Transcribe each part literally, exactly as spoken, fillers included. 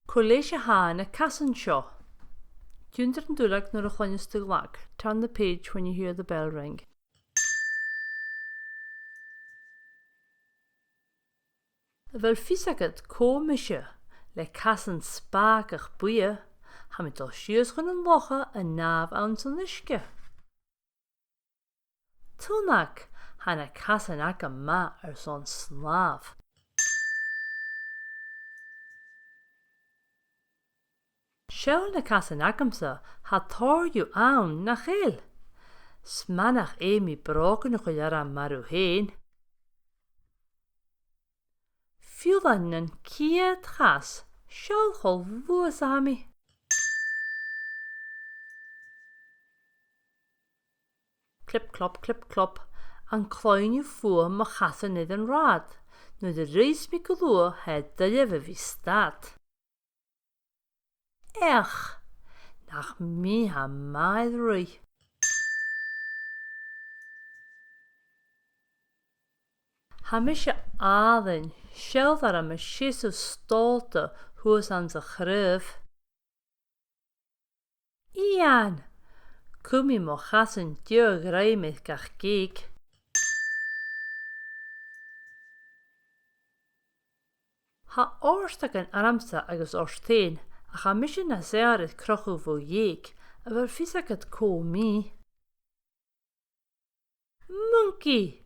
Cò leis a tha na casan seo? Tionndaidh an duilleag nuair a chluinneas tu an glag. Turn the page when you hear the bell ring. A bheil fios agad cò mise? Le casan spàgach buidhe, tha mi a' dol sìos chun an locha a shnàmh anns an uisge. Tunnag, tha na casan agam math airson snàmh. Seall na casan agamsa, tha tòrr dhiubh ann, nach eil? 'S math nach fheum mi brògan a chur orm mar thu fhèin. Fiù 's an ceud chas, seall cho luath 's a tha mi. Clip clop, clip clop, an cluinn thu fuaim mo chasan air an rathad? Nuair a ruitheas mi gu luath, tha e doirbh a bhith stad. Each, nach mi tha math air ruith. Tha mise àlainn, seall orm a' seasamh stòlda shuas anns a' chraobh. Eun! Cumaidh mo chasan deagh ghreim air gach geug. Tha òrdagan ormsa agus ort fhèin, ach tha mise nas fheàrr air crochadh bho gheug. A bheil fios agad cò mi? Muncaidh!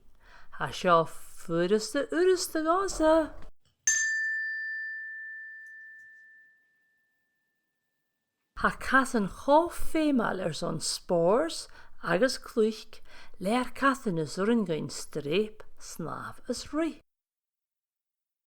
Tha seo furasta furasta dhòmhsa. Tha casan cho feumail airson spòrs agus cluich, lear casan is urrainn dhuinn streap, snàmh is ruith.